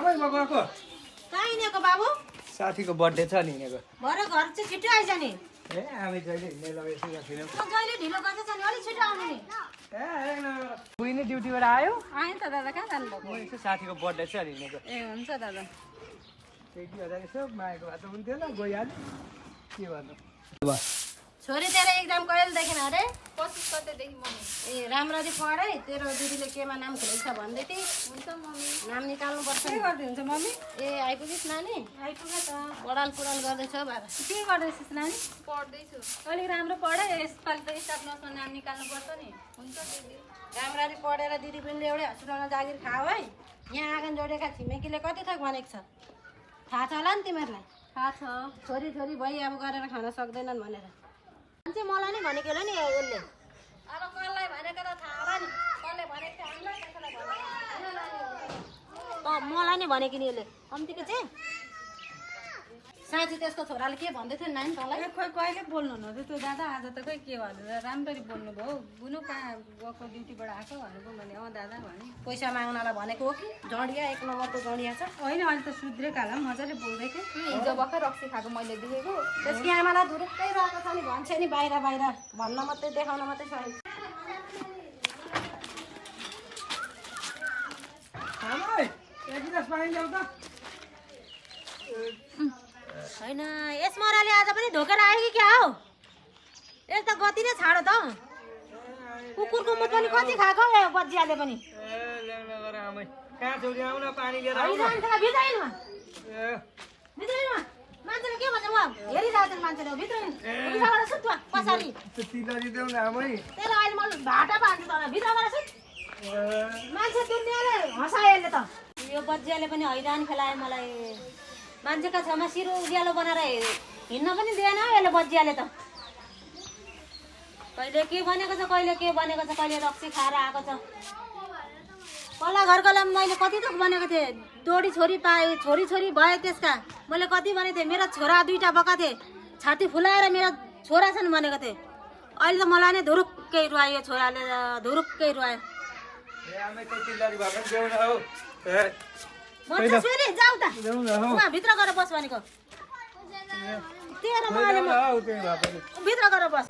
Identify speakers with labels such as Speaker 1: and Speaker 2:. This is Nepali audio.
Speaker 1: आमै बाबाको
Speaker 2: कहाँ हिँडेको बाबु?
Speaker 1: साथीको बर्थडे छ नि हिँडेको।
Speaker 2: भरे घर चाहिँ छिटो आइज नि।
Speaker 1: ए हामी जहिले हिँड्ने लगेको यहाँ छैनौँ।
Speaker 2: जहिले ढिलो गर्दैछ नि अलिक छिटो आउनु नि।
Speaker 1: बुझ्ने ड्युटीबाट आयो
Speaker 2: आएँ त दादा, कहाँ जानुभएको?
Speaker 1: म यसो साथीको बर्थडे छ हिँडेको।
Speaker 2: ए हुन्छ दादा।
Speaker 1: त्यही 2000 यसो मागेको भए त हुन्थ्यो ल गइहाल्यो के गर्नु।
Speaker 2: छोरी तेरो एक्जाम कहिलेदेखि अरे?
Speaker 3: 25 गतेदेखि मम्मी।
Speaker 2: ए राम्ररी पढ है, तेरो दिदीले केमा नाम खेलेको छ भन्दै थिए।
Speaker 3: हुन्छ मम्मी।
Speaker 2: नाम निकाल्नुपर्छ।
Speaker 3: के गर्दै हुन्छ मम्मी?
Speaker 2: ए आइपुगिस् नानी?
Speaker 3: आइपुगे त।
Speaker 2: पढाल पुराल गर्दैछ बाबा।
Speaker 3: के गर्दैछस् नानी? पढ्दैछु।
Speaker 2: अलिक राम्रो पढ है, यसपालि त स्टाफ नर्समा नाम निकाल्नुपर्छ नि।
Speaker 3: हुन्छ दिदी।
Speaker 2: राम्ररी पढेर दिदी पनि एउटै हस्पिटलमा जागिर खाऊ है। यहाँ आँगन जोडेका छिमेकीले कति थोक भनेको छ थाहा छ होला नि तिमीहरूलाई?
Speaker 3: थाहा छ।
Speaker 2: छोरी छोरी भई अब गरेर खान सक्दैनन् भनेर चाहिँ मलाई नै भनेको होला नि उसले। अब कसलाई भनेको त थाहा होला नि, कसले भनेको थियो हामीलाई, कसलाई भनेको मलाई नै भनेको नि उसले। कम्तीको चाहिँ साँच्ची त्यसको छोराले के भन्दै थियो नानी तँलाई?
Speaker 3: खोइ कहिले बोल्नु न त्यो दादा, आज त खोइ के भनेर राम्ररी बोल्नु भयो। बुनु कहाँ गएको ड्युटीबाट आएको भनेको भने दादा भने।
Speaker 2: पैसा माग्नलाई भनेको हो कि? जडिया एक नम्बरको जडिया छ।
Speaker 3: होइन अहिले त सुध्रेको होला मजाले बोल्दै थियो।
Speaker 4: हिजो भर्खर रक्सी खाएको मैले देखेको।
Speaker 2: त्यसकी आमालाई धुरुक्कै रहेको छ नि, भन्छ नि बाहिर बाहिर भन्न मात्रै देखाउन मात्रै छ।
Speaker 1: आमै एक गिलास पानी ल्याऊ त।
Speaker 2: होइन यस मराले आज पनि ढोकेर आयो कि क्या हो? यस त गति नै छाडो त। कुकुरको मुख पनि कति खाएको बजियाले पनि।
Speaker 1: ए ल्याउन गर आमै कहाँ छोरी आऊ न पानी लिएर आऊ न।
Speaker 2: भित्रैनमा
Speaker 1: ए
Speaker 2: भित्रैनमा मान्छेले के भन्छ उहाँ हेरिरहेको छ मान्छेले भित्रबाट सुत पछाडि
Speaker 1: त्यो तिलरी देऊ न आमै।
Speaker 2: त्यसलाई अहिले म भाटा पार्छु तल भित्रबाट सुत। मान्छे दुनियाँले हँसायो यसले त। यो बजियाले पनि हैरान खेलायो मलाई। मान्छेका छेउमा सिरो उज्यालो बनाएर हिँड्न पनि दिएन यसले बजियाले त। कहिले के बनेको छ, कहिले के बनेको छ, कहिले रक्सी खाएर आएको छ। पल्ला घरकोलाई मैले कति थोक बनेको थिएँ, दोडी छोरी पाएँ, छोरी छोरी भए त्यसका। मैले कति भनेको थिएँ, मेरो छोरा दुईवटा बका थिएँ, छाती फुलाएर मेरो छोरा छन् भनेको थिएँ। अहिले त मलाई नै धुरुक्कै रुवायो छोराले, धुरुक्कै रुवायो।
Speaker 1: ए आमै त्यो तिलरी भए पनि देऊ न हौ। ए
Speaker 2: भन्छ फेरि जाऊ त
Speaker 1: देऊ न हौ।
Speaker 2: उहाँ भित्र गएर बस भनेको। तेरो
Speaker 1: देऊ
Speaker 2: मैले
Speaker 1: न हौ त्यही भए पनि।
Speaker 2: भित्र गएर बस।